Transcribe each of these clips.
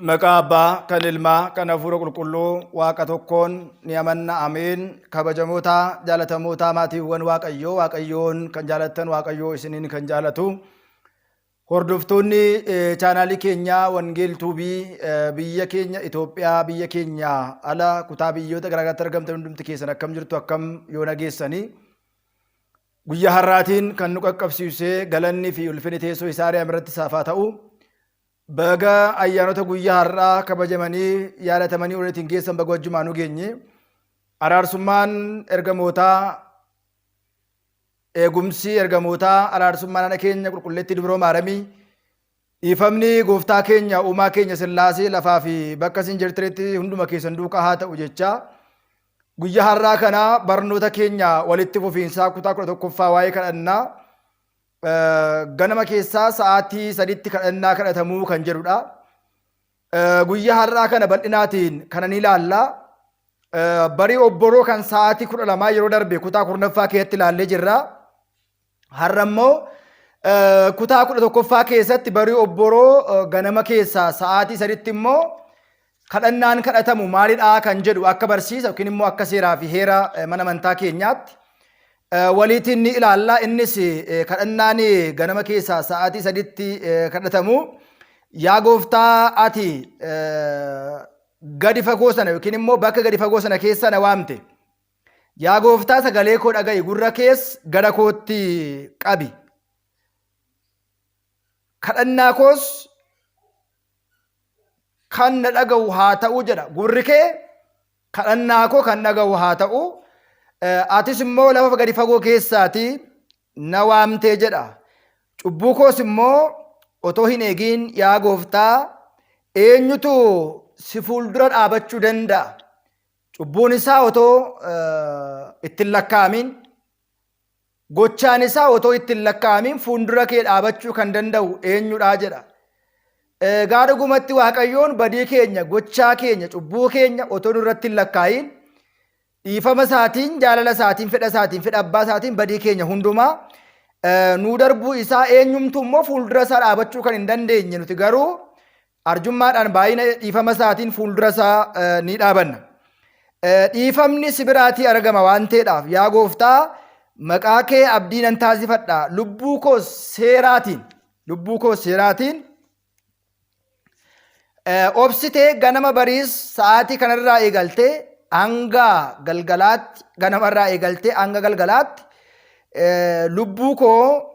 Maqaa Abbaa, kan Ilmaa, kan Hafuura Qulqulluu Waaqa tokkoon ni amanna. Ameen. Kabajamoota, jaalatamoota maatiiwwan Waaqayyoo, Waaqayyoon kan jaalattan, Waaqayyoo isiniin kan jaalatu. Hordoftoonni chaanaalii keenyaa Wangeel Tuubii biyya keenya Itoophiyaa, biyya keenya ala kutaa biyyoota garaagaraatti argamtan hundumti keessan akkam jirtu, akkam yoo nageessanii. Guyyaa har'aatiin kan nu qaqqabsiisee galanni fi ulfinni teessoo isaa ari'am irratti isaaf haa ta'u. Baga ayyaanota guyyaa har'aa kabajamanii yaadatamanii waliin geessan baga wajjumaan nu geenye. Araarsummaan ergamootaa, eegumsi ergamootaa, araarsummaan haadha keenya qulqulleettii Dubroo Maaramii, dhiifamni gooftaa keenya uumaa keenya Sillaasee lafaa fi bakka isin jirtanitti hunduma keessan duukaa haa ta'u jechaa. Guyyaa har'aa kana barnoota keenya walitti fufiinsaa kutaa 11ffaa waa'ee kadhannaa ganama keessaa sa'aatii 3tti kadhannaa kadhatamuu kan jedhudha. Guyyaa har'aa kana bal'inaatiin kana ni ilaalla. Barii obboroo kan sa'aatii 12 yeroo darbe kutaa 10ffaa keessatti ilaallee jirra. Har'a immoo kutaa 11ffaa keessatti barii obboroo ganama keessaa sa'aatii 3tti immoo kadhannaan kadhatamu maalidhaa kan jedhu akka barsiisa yookiin immoo akka seeraa fi heera mana amantaa keenyaatti waliitiin ni ilaalla. Innis kadhannaan ganama keessaa sa'aatii 3tti kadhatamu yaa gooftaa ati gadi fagoo sana yookiin immoo bakka gadi fagoo sana keessa na waamte. Yaa gooftaa sagalee koo dhaga'i, gurra kees gara kootti qabi. Kadhannaa koos kan na dhaga'u haa ta'u jedha. Gurri kee kadhannaa koo kan dhaga'u haa ta'u. Atis immoo lafa gadi fagoo keessaatii na waamtee jedha. Cubbuu koos immoo otoo hin eegiin yaa gooftaa eenyutu si fuuldura dhaabachuu danda'a? Cubbuun isaa otoo itti hin lakkaa'amin, gochaan isaa otoo itti hin lakkaa'amin fuuldura kee dhaabachuu kan danda'u eenyudha jedha. Egaa dhugumatti Waaqayyoon badii keenya, gochaa keenya, cubbuu keenya otoo nurratti hin lakkaa'in dhiifama isaatiin, jaalala isaatiin, fedha isaatiin, fedha abbaa isaatiin badii keenya hundumaa nuu darbuu isaa eenyumtuu immoo fuuldura isaa dhaabachuu kan hin dandeenye nuti garuu Arjummaadhaan baay'ina dhiifama isaatiin fuuldura isaa ni dhaabanna. Dhiifamni si biraatii argama waan ta'eedhaaf yaa gooftaa maqaa kee abdii nan taasifadha, lubbuu koos seeraatiin, lubbuu koos seeraatiin obsitee ganama bariis sa'aatii kanarraa eegaltee hanga galgalaatti, ganamarraa eegaltee hanga galgalaatti lubbuu koo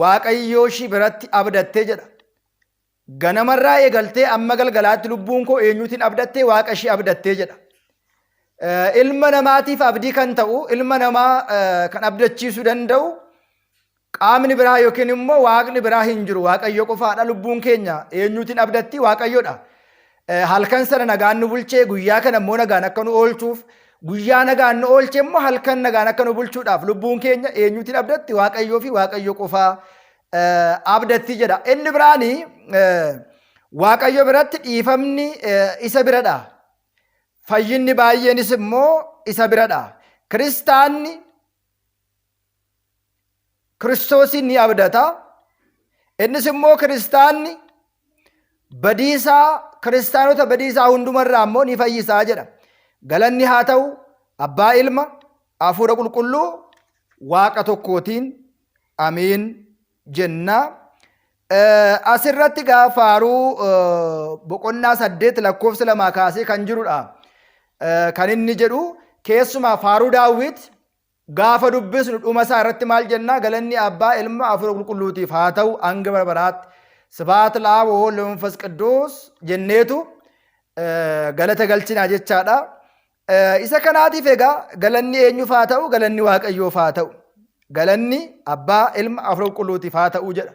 Waaqayyoo ishii biratti abdattee jedha. Ganamarraa eegaltee amma galgalaatti lubbuun koo eenyuutiin abdattee? Waaqa ishii abdattee jedha. Ilma namaatiif abdii kan ta'u, ilma namaa kan abdachiisuu danda'u qaamni biraa yookiin immoo waaqni biraa hin jiru. Waaqayyo qofaadha. Lubbuun keenya eenyuutiin abdatti? Waaqayyodha. Halkan sana nagaan nu bulchee guyyaa kana immoo nagaan akka nu oolchuuf, guyyaa nagaan nu oolchee immoo halkan nagaan akka nu bulchuudhaaf lubbuun keenya eenyuutiin abdatti? Waaqayyoo fi Waaqayyo qofaa abdatti jedha. Inni biraani Waaqayyo biratti dhiifamni isa biradha. Fayyinni baay'eenis immoo isa biradha. Kiristaanni Kiristoosiin ni abdata. Innis immoo kiristaanni badiisaa kiristaanota badiisaa hundumarraa immoo ni fayyisaa jedha. Galanni haa ta'u abbaa ilma hafuura qulqulluu waaqa tokkootiin amiin jenna. Asirratti gaa faaruu boqonnaa 8 lakkoofsa 2 kaasee kan jirudha. Kan inni jedhu keessumaa faaruu Daawit gaafa dubbisnu dhuma isaa irratti maal jenna? Galanni abbaa ilma hafuura qulqulluutiif haa ta'u hanga bara baraatti. Sibaat la'aab ወወልድ ወመንፈስ ቅዱስ jenneetu galata galchinaa jechaadha. Isa kanaatiif egaa galanni eenyuuf haa ta'u? Galanni Waaqayyoof haa ta'u. Galanni abbaa ilma hafuura qulqulluutiif haa ta'u jedha.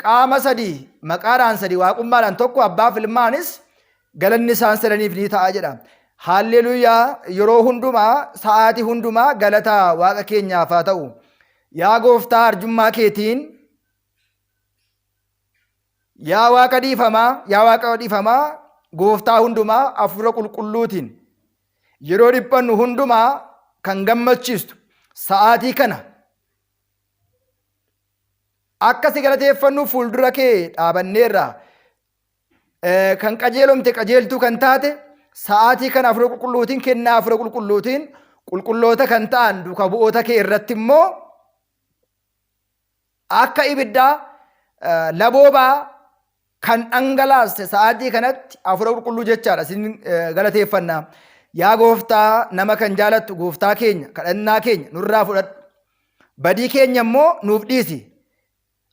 Qaama sadii, maqaadhaan sadii, waaqummaadhaan tokko, abbaaf ilmaanis galanni isaan sadaniif ni ta'a jedha. Haalleluuyaa! Yeroo hundumaa sa'aatii hundumaa galata waaqa keenyaaf haa ta'u. Yaa gooftaa arjummaa keetiin, yaa waaqa dhiifamaa, yaa waaqa dhiifamaa gooftaa hundumaa hafuura qulqulluutiin yeroo dhiphannu hundumaa kan gammachiistu sa'aatii kana akka si galateeffannu fuuldura kee dhaabanneerra. Kan qajeelomte qajeeltuu kan taate sa'aatii kana hafuura qulqulluutiin kennaa hafuura qulqulluutiin qulqulloota kan ta'an duuka bu'oota kee irratti immoo akka ibiddaa laboobaa kan dhangalaaste sa'aatii kanatti hafuura qulqulluu jechaadha isin galateeffanna. Yaa gooftaa nama kan jaalattu gooftaa keenya kadhannaa keenya nurraa fudhadhu. Badii keenya immoo nuuf dhiisi.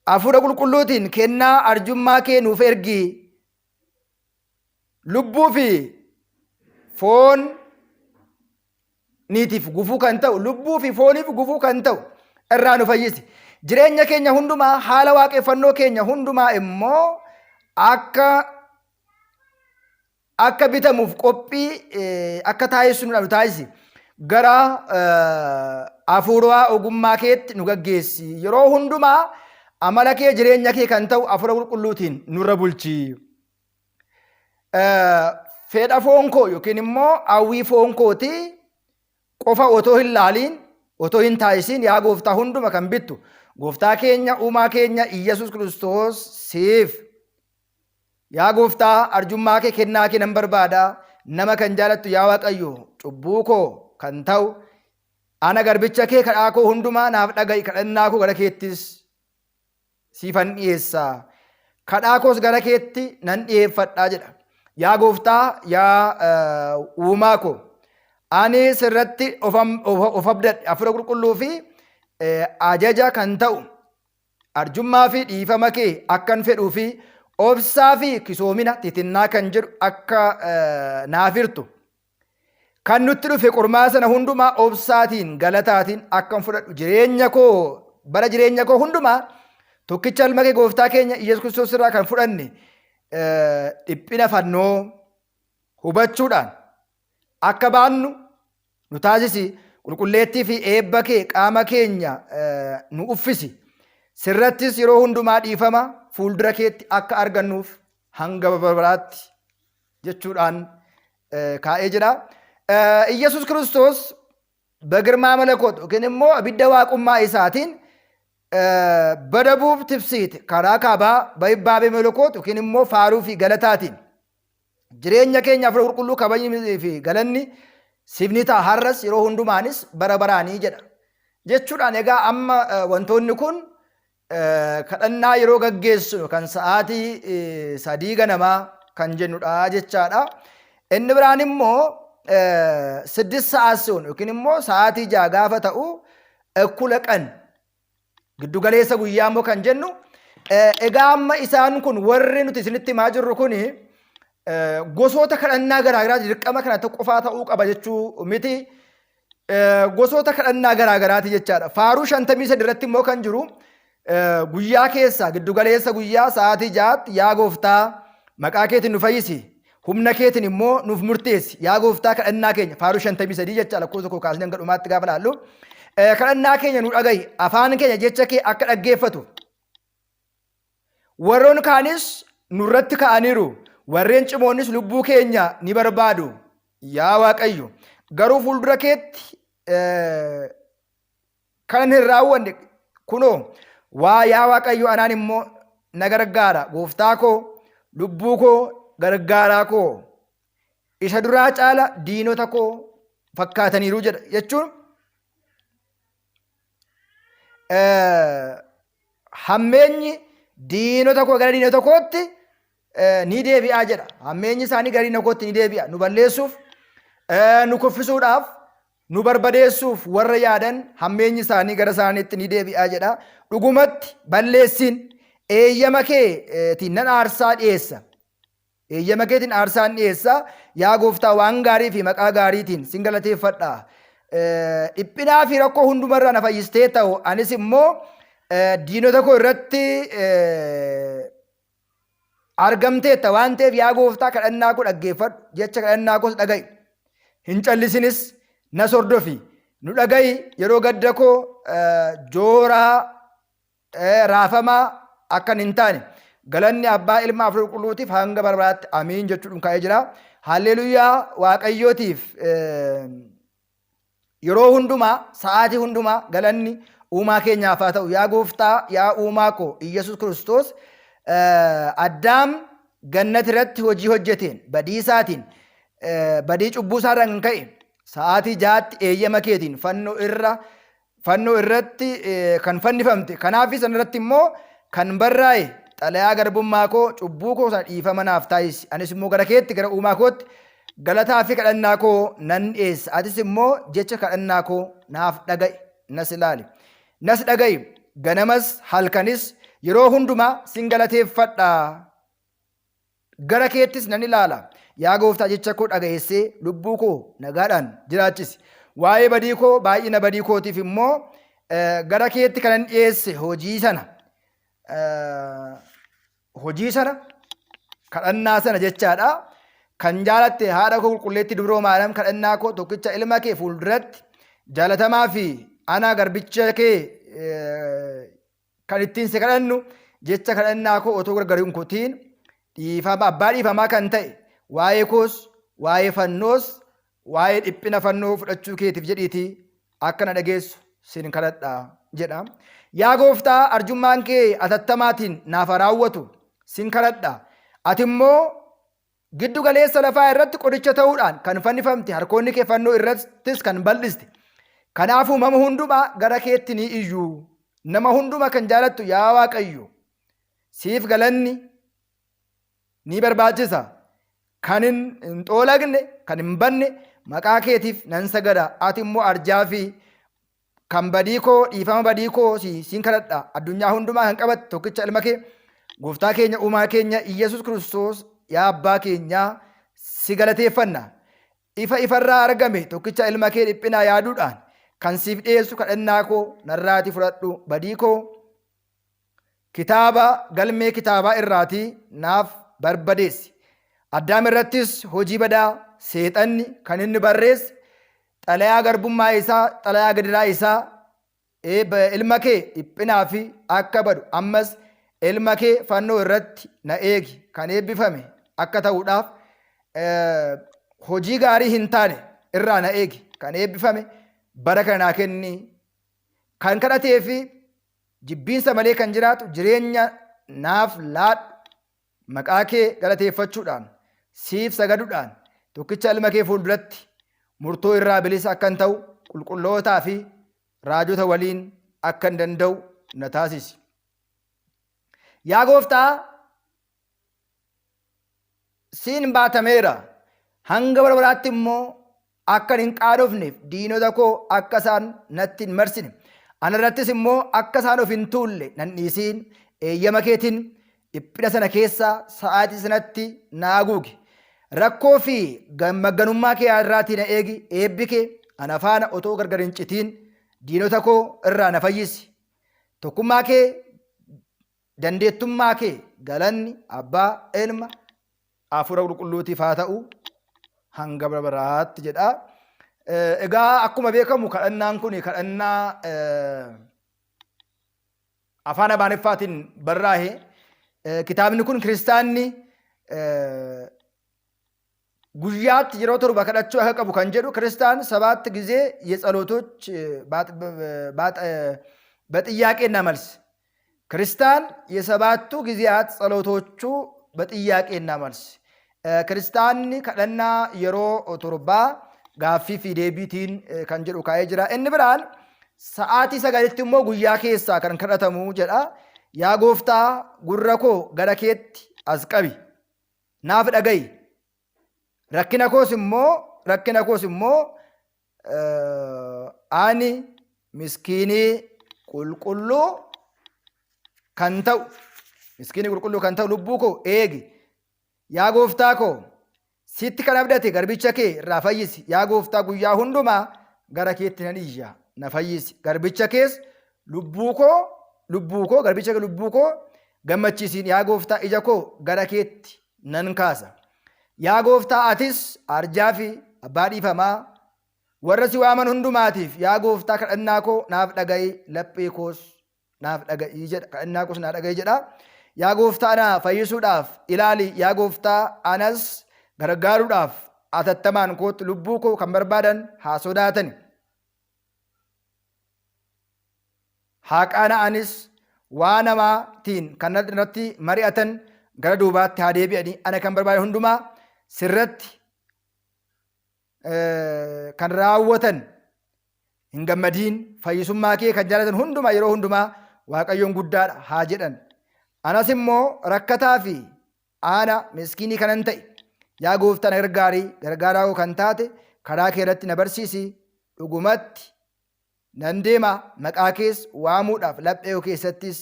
Hafuura qulqulluutiin kennaa arjummaa kee nuuf ergi. Lubbuu fi foon niitiif gufuu kan ta'u, lubbuu fi fooniif gufuu kan ta'u irraa nu fayyisi. Jireenya keenya hundumaa, haala waaqeffannoo keenya hundumaa immoo akka akka bitamuuf qophii akka taasisnu nu taasisi. Gara hafuuraa ogummaa keetti nu gaggeessi. Yeroo hundumaa amala kee jireenya kee kan ta'u hafuura qulqulluutiin nurra bulchi. Fedha foon koo yookiin immoo hawwii foon kootii qofa otoo hin laaliin otoo hin taasisiin yaa gooftaa hunduma kan bittu gooftaa keenya uumaa keenya Iyyasuus Kiristoos siif Yaa gooftaa arjummaa kee kennaa kee nan barbaada nama kan jaalattu yaa Waaqayyo cubbuu koo kan ta'u ana garbicha kee kadhaa koo hundumaa naaf dhaga'i kadhannaa koo gara keettis siifan dhiyeessa kadhaa koos gara keetti nan dhiyeeffadha jedha. Yaa gooftaa yaa uumaa koo ani sirratti of abdadhe hafuura qulqulluu fi ajaja kan ta'u Arjummaa fi dhiifama kee akkan fedhuu fi obsaa fi kisoomina titinnaa kan jedhu akka naaf hirtu. Kan nutti dhufe qormaa sana hundumaa obsaatiin galataatiin akkan fudhadhu jireenya koo bara jireenya koo hundumaa tokkicha ilma kee gooftaa keenya Iyyasuus Kiristoos irraa kan fudhanne dhiphina fannoo hubachuudhaan akka baannu nu taasisi qulqulleettii fi eebba kee qaama keenya nu uffisi sirrattis yeroo hundumaa dhiifama fuuldura keetti akka argannuuf hanga barbaraatti jechuudhaan kaa'ee jira. Iyyasuus Kiristoos bagirmaa malakoot yookiin immoo abidda waaqummaa isaatiin badabuuf tibsiite karaa kaabaa bayibbaabee malakoot yookiin immoo faaruu fi galataatiin Jireenya keenya hafuura qulqulluu kabajni fi galanni siif ni ta'a har'as yeroo hundumaanis bara baraanii jedha. Jechuudhaan egaa amma wantoonni kun kadhannaa yeroo gaggeessinu kan sa'aatii 3 ganamaa kan jennudha jechaadha. Inni biraan immoo siddis sa'aat si'oon yookiin immoo sa'aatii 6 gaafa ta'u ekkula qan Giddu galeessa guyyaa immoo kan jennu egaa amma isaan kun warri nuti isinitti himaa jirru kun gosoota kadhannaa garaagaraa dirqama kana qofaa ta'uu qaba jechuu miti. Gosoota kadhannaa garaagaraati jechaadha. Faaruu 53 irratti immoo kan jiru guyyaa keessa giddu galeessa guyyaa sa'aatii 6tti yaa gooftaa maqaa keetiin nu fayyisi. Humna keetiin immoo nuuf murteessi. Yaa gooftaa kadhannaa keenya faaruu 53 jecha lakkoofsa 1 kaasnee hanga dhumaatti gaafa laallu. Kadhannaa keenya nu dhaga'i. Afaan keenya jecha kee akka dhaggeeffatu. Warroon kaanis nurratti ka'aniiru. Warreen cimoonnis lubbuu keenya ni barbaadu. Yaa Waaqayyo garuu fuuldura keetti kanan hin raawwanne kunoo waa yaa Waaqayyo anaan immoo na gargaara gooftaa koo lubbuu koo gargaaraa koo isa duraa caala diinota koo fakkaataniiru jedha jechuun hammeenyi diinota koo gara diinota kootti ni deebi'aa jedha. Hammeenyi isaanii gara diina kootti ni deebi'a. Nu balleessuuf, nu kuffisuudhaaf, nu barbadeessuuf warra yaadan hammeenyi isaanii gara isaaniitti ni deebi'a jedha. Dhugumatti balleessiin eeyyama keetiin nan aarsaa dhiyeessa. Eeyyama keetiin aarsaan dhiyeessa. Yaa gooftaa waan gaarii fi maqaa gaariitiin sin galateeffadha. Dhiphinaa fi rakkoo hundumarraa na fayyistee ta'u anis immoo diinota koo irratti argamteetta waan ta'eef yaa gooftaa kadhannaa koo dhaggeeffadhu jecha kadhannaa koos dhaga'i hin callisinis nas hordofi nu dhaga'i yeroo gadda koo jooraa raafamaa akkan hin taane galanni abbaa ilma hafuura qulqulluutiif hanga bara baraatti amiin jechuudhaan kaa'ee jira. Haalleluuyaa waaqayyootiif Yeroo hundumaa, sa'aatii hundumaa galanni uumaa keenyaaf haa ta'u. Yaa gooftaa, yaa uumaa koo, Iyyasuus Kiristoos Addaam gannat irratti hojii hojjeteen badii isaatiin badii cubbuu isaarraan kan ka'e sa'aatii 6tti eeyyama keetiin fannoo irra fannoo irratti kan fannifamte kanaafis sanarratti immoo kan barraa'e xalayaa garbummaa koo cubbuu koo sana dhiifama naaf taasisi. Anis immoo gara keetti, gara uumaa kootti galataa fi kadhannaa koo nan dhiyeessa. Atis immoo jecha kadhannaa koo naaf dhaga'i, nas ilaali, nas dhaga'i. Ganamas halkanis yeroo hundumaa sin galateeffadha, gara keettis nan ilaala. Yaa Gooftaa, jecha koo dhaga'eessee lubbuu koo nagaadhaan jiraachisi. Waa'ee badii koo, baay'ina badii kootiif immoo gara keetti kanan dhiyeesse hojii sana kadhannaa sana jechaadha. Kan jaalatte haadha koo qulqulleetti Dubroo Maariyaam, kadhannaa koo tokkicha ilma kee fuulduratti jaalatamaa fi ana garbicha kee kan ittiin si kadhannu jecha kadhannaa koo otoo gargar hin kutiin dhiifama abbaa dhiifamaa kan ta'e waa'ee koos, waa'ee fannoos, waa'ee dhiphina fannoo fudhachuu keetiif jedhiitii akka na dhageessu sin kadhadha jedha. Yaa Gooftaa, arjummaan kee atattamaatiin naaf haa raawwatu sin kadhadha. Ati immoo giddu galeessa lafaa irratti qoricha ta'uudhaan kan fannifamte, harkoonni kee fannoo irrattis kan bal'iste. Kanaafuu nama hundumaa gara keetti ni iyyu. Nama hundumaa kan jaalattu yaa Waaqayyo, siif galanni ni barbaachisa. Kan hin xoolagne, kan hin banne maqaa keetiif nan sagada. Ati immoo arjaa fi kan badii koo, dhiifama badii koo siin kadhadha. Addunyaa hundumaa kan qabatte tokkicha ilma kee, Gooftaa keenya, uumaa keenya Iyyasuus Kiristoos, yaa abbaa keenyaa si galateeffanna. Ifa ifarraa argame tokkicha ilma kee dhiphinaa yaaduudhaan kan siif dhiyeessu kadhannaa koo narraatii fudhadhu. Badii koo kitaaba galmee kitaabaa irraatii naaf barbadeessi. Addaam irrattis hojii badaa seexanni kan inni barreesse xalayaa garbummaa isaa, xalayaa gidiraa isaa, ilma kee dhiphinaa fi akka badu, ammas ilma kee fannoo irratti na eegi kan eebbifame akka ta'uudhaaf hojii gaarii hin taane irraa na eegi, kan eebbifame bara kana naa kenni. Kan kadhatee fi jibbiinsa malee kan jiraatu jireenya naaf laadhu. Maqaa kee galateeffachuudhaan, siif sagaduudhaan, tokkicha ilma kee fuulduratti murtoo irraa bilisa akkan ta'u qulqullootaa fi raajota waliin akkan danda'u na taasisi. Yaa Gooftaa, siin baatameera. Hanga bara baraatti immoo akkan hin qaanofneef diinota koo akka isaan natti hin marsine, ana irrattis immoo akka isaan of hin tuulle nan dhiisiin. Eeyyama keetiin dhiphina sana keessa sa'aatii sanatti na haguugi. Rakkoo fi magganummaa kee irraatii na eegi. Eebbi kee ana faana otoo gargar hin citiin diinota koo irraa na fayyisi. Tokkummaa kee, dandeettummaa kee galanni abbaa, ilma, hafuura qulqulluutiif haa ta'u hanga bara baraatti jedha. Egaa akkuma beekamu kadhannaan kun kadhannaa afaan Amaariffaatiin barraa'e. Kitaabni kun kiristaanni guyyaatti yeroo 7 kadhachuu akka qabu kan jedhu, ክርስቲያን ሰባት ጊዜ የጸሎቶች በጥያቄና መልስ፣ ክርስቲያን የሰባቱ ጊዜያት ጸሎቶቹ በጥያቄና መልስ፣ kiristaanni kadhannaa yeroo torbaa gaaffii fi deebiitiin kan jedhu kaa'ee jira. Inni biraan sa'aatii 9tti immoo guyyaa keessaa kan kadhatamu jedha. Yaa Gooftaa, gurra koo gara keetti as qabi. Naaf dhaga'i. Rakkina koos immoo ani miskiinii qulqulluu kan ta'u, miskiinii qulqulluu kan ta'u lubbuu koo eegi. Yaa Gooftaa koo, sitti kan abdate garbicha kee irraa fayyisi. Yaa Gooftaa, guyyaa hundumaa gara keetti nan iyya, na fayyisi. Garbicha kees lubbuu koo, garbicha kee lubbuu koo gammachiisiin. Yaa Gooftaa, ija koo gara keetti nan kaasa. Yaa Gooftaa, atis arjaa fi abbaa dhiifamaa warra si waaman hundumaatiif, yaa Gooftaa, kadhannaa koo naaf dhaga'i, laphee koos naaf dhaga'i jedha. Kadhannaa koos naaf dhaga'i jedha. Yaa Gooftaa, ana fayyisuudhaaf ilaali. Yaa Gooftaa, anas gargaaruudhaaf atattamaan kootti. Lubbuu koo kan barbaadan haa sodaatani. Haa qaana'anis, waa namaatiin kan irratti mari'atan gara duubaatti haa deebi'anii. Ana kan barbaade hundumaa sirratti kan raawwatan hin gammadiin, fayyisummaa kee kan jaalatan hundumaa yeroo hundumaa Waaqayyoon guddaadha haa jedhan. Anas immoo rakkataa fi ana miskiinii kanan ta'e, yaa gooftaa na gargaari, gargaaraa koo kan taate karaa kee irratti na barsiisi, dhugumatti nan deema, maqaa kees waamuudhaaf laphee koo keessattis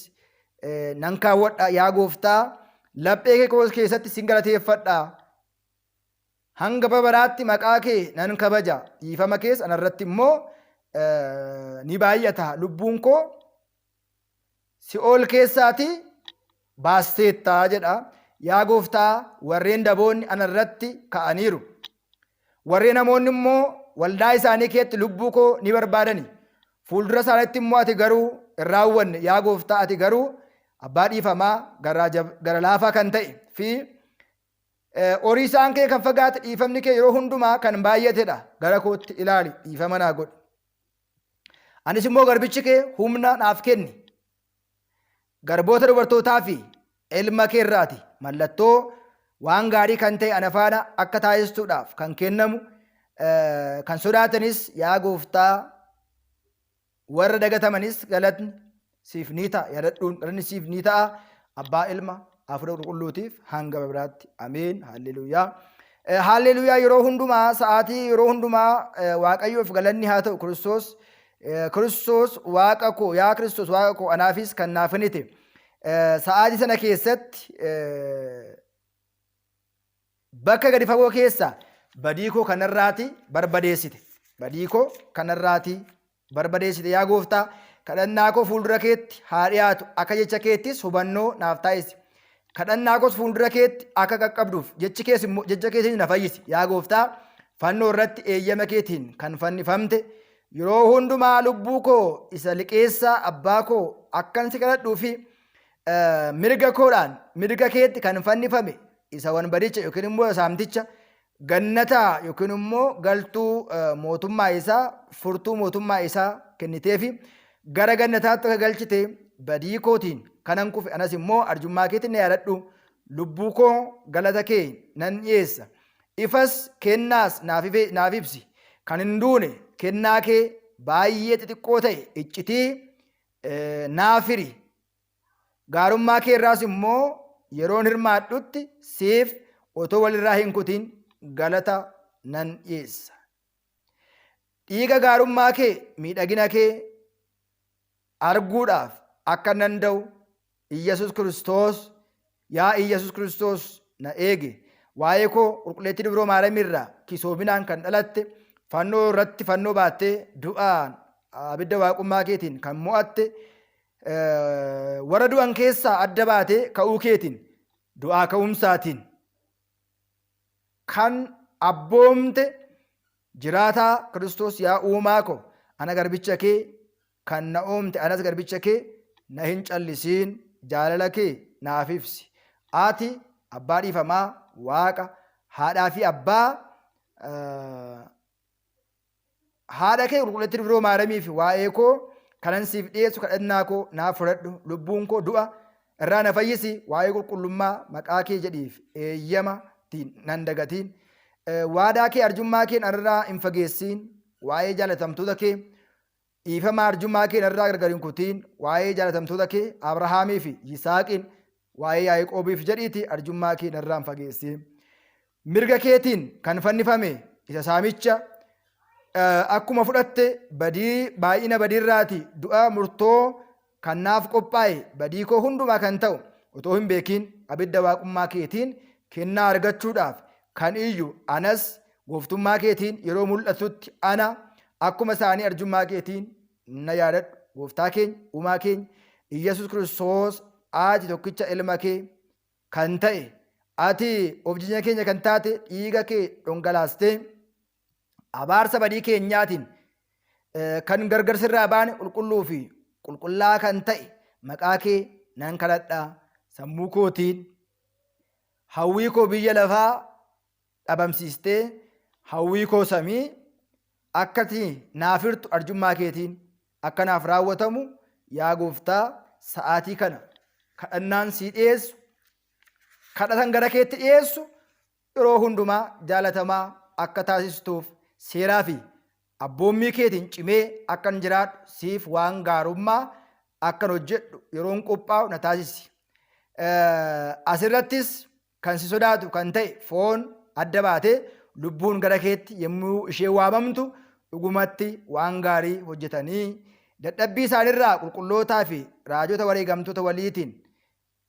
nan kaawwadha. Yaa gooftaa, laphee kee keessatti sin galateeffadha. Hanga bara baraatti maqaa kee nan kabaja, dhiifama kees anarratti immoo ni baay'ata. Lubbuun koo si'ool keessaati baasteetta jedha. Yaa gooftaa, warreen daboonni anarratti ka'aniiru. Warreen hamoonni immoo waldaa isaanii keetti lubbuu koo ni barbaadani. Fuuldura isaaniitti immoo ati garuu hin raawwanne. Yaa gooftaa, ati garuu abbaa dhiifamaa, gara laafaa kan ta'e fi Horii isaan kee kan fagaate, dhiifamni kee yeroo hundumaa kan baay'atedha. Gara kootti ilaali, dhiifama naa godhi. Anis immoo garbichi kee humna naaf kenni. Garboota dubartootaa fi ilma kee irraati mallattoo waan gaarii kan ta'e ana faana akka taasistuudhaaf kan kennamu, kan sodaatanis yaa gooftaa warra dagatamanis galatni siif ni ta'a, yaadadhuun galanni siif ni ta'a, abbaa, ilma, hafuura qulqulluutiif hanga biraatti, ameen. Haalleluuyaa, haalleluuyaa. Yeroo hundumaa, sa'aatii yeroo hundumaa Waaqayyoof galanni haa ta'u. Kiristoos, Kiristoos Waaqa koo, yaa Kiristoos Waaqa koo, anaafis kan naaf kennite sa'aatii sana keessatti bakka gadi fagoo keessa badii koo kanarraati barbadeessite. Badii koo kanarraati barbadeessite. Yaa gooftaa, kadhannaa koo fuuldura keetti haa dhiyaatu, akka jecha keettis hubannoo naaf taasisi. Kadhannaa koos fuuldura keetti akka qaqqabduuf jechi kees immoo jecha keetiin na fayyisi. Yaa gooftaa, fannoo irratti eeyyama keetiin kan fannifamte, yeroo hundumaa lubbuu koo isa liqeessaa abbaa koo akkan si kadhadhuu fi mirga koodhaan mirga keetti kan fannifame isa wanbadicha yookiin immoo saamticha gannataa yookiin immoo galtuu mootummaa isaa, furtuu mootummaa isaa kenniteefi gara gannataatti akka galchite, badii kootiin kanan kufe anas immoo arjummaa keetiin na yaadadhu. Lubbuu koo galata kee nan dhiyeessa. Ifas kennaas naaf ibsi. Kan hin duune kennaa kee baay'ee xixiqqoo ta'e iccitii naaf hiri. Gaarummaa kee irraas immoo yeroon hirmaadhutti siif otoo walirraa hin kutin galata nan dhiyeessa. Dhiiga gaarummaa kee, miidhagina kee arguudhaaf akka danda'u Iyyasuus Kiristoos, yaa Iyyasuus Kiristoos na eegi. Waa'ee koo qulqulleettii Dubroo Maariyaam irraa kisoominaan kan dhalatte, fannoo irratti fannoo baattee du'aan abidda waaqummaa keetiin kan mo'atte, warra du'an keessaa adda baatee ka'uu keetiin, du'aa ka'umsaatiin kan abboomte jiraataa Kiristoos, yaa uumaa ko, ana garbicha kee kan na uumte, anas garbicha kee na hin callisiin, jaalala kee naaf ibsi. Ati abbaa dhiifamaa, Waaqa haadhaa fi abbaa haadha kee qulqulleettii Dubroo Maaramii fi waa'ee koo kanan siif dhiyeessu kadhannaa koo naaf fudhadhu. Lubbuun koo du'a irraa na fayyisi. Waa'ee qulqullummaa maqaa kee jedhiif eeyyama nan dagatiin. Waadaa kee, arjummaa kee narraa hin fageessiin. Waa'ee jaalatamtoota kee dhiifama arjummaa kee narraa gargar hin kutiin. Waa'ee jaalatamtoota kee Abrahaamii fi Yisaaqiin, waa'ee Yaaqoobiif jedhiiti arjummaa kee narraa hin fageessiin. Mirga keetiin kan fannifame isa saamicha akkuma fudhatte, badii baay'ina badiirraati du'a murtoo kan naaf qophaa'e, badii koo hundumaa kan ta'u otoo hin beekiin abidda waaqummaa keetiin kennaa argachuudhaaf kan iyyu anas gooftummaa keetiin yeroo mul'atutti ana akkuma isaanii arjummaa keetiin na yaadadhu. Gooftaa keenya, uumaa keenya Iyyasuus Kiristoos, ati tokkicha ilma kee kan ta'e, ati of jireenya keenya kan taate, dhiiga kee dhongalaastee abaarsa badii keenyaatiin kan gargar sirraa baane, qulqulluu fi qulqullaa kan ta'e maqaa kee nan kadhadha. Sammuu kootiin hawwii koo biyya lafaa dhabamsiistee hawwii koo samii akkati naaf hirtu, arjummaa keetiin akka naaf raawwatamu, yaa gooftaa, sa'aatii kana kadhannaan sii dhiyeessu Kadhatan gara keetti dhiyeessu yeroo hundumaa jaalatamaa akka taasistuuf seeraa fi abboommii keetiin cimee akkan jiraadhu siif waan gaarummaa akkan hojjedhu yeroon qophaa'u na taasisi. Asirrattis kan si sodaatu kan ta'e foon adda baatee lubbuun gara keetti yommuu ishee waamamtu dhugumatti waan gaarii hojjetanii dadhabbii isaanirraa qulqullootaa fi raajota wareegamtoota waliitiin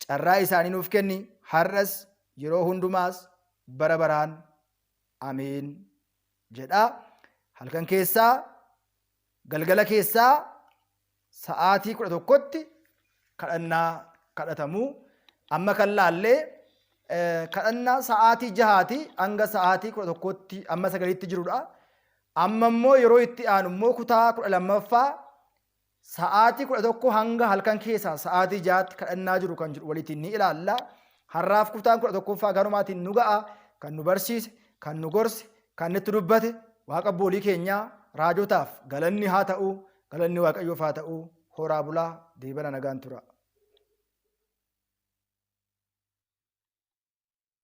carraa isaanii nuuf kenni har'as yeroo hundumaas bara baraan ameen jedha. Halkan keessaa galgala keessaa sa'aatii 11tti kadhannaa kadhatamu. Amma kan laallee kadhannaa sa'aatii jahaatii hanga sa'aatii 11tti amma 9tti jirudha. Amma immoo yeroo itti aanu immoo kutaa 12ffaa sa'aatii 11 hanga halkan keessaa sa'aatii 6tti kadhannaa jiru kan jiru walitiin ni ilaalla. Har'aaf kutaan 11ffaa garumaatiin nu ga'a. Kan nu barsiise, kan nu gorse, kan nutti dubbate Waaqa abboolii keenyaa raajotaaf galanni haa ta'u, galanni Waaqayyoof haa ta'u. Horaa bulaa, deebana nagaan tura.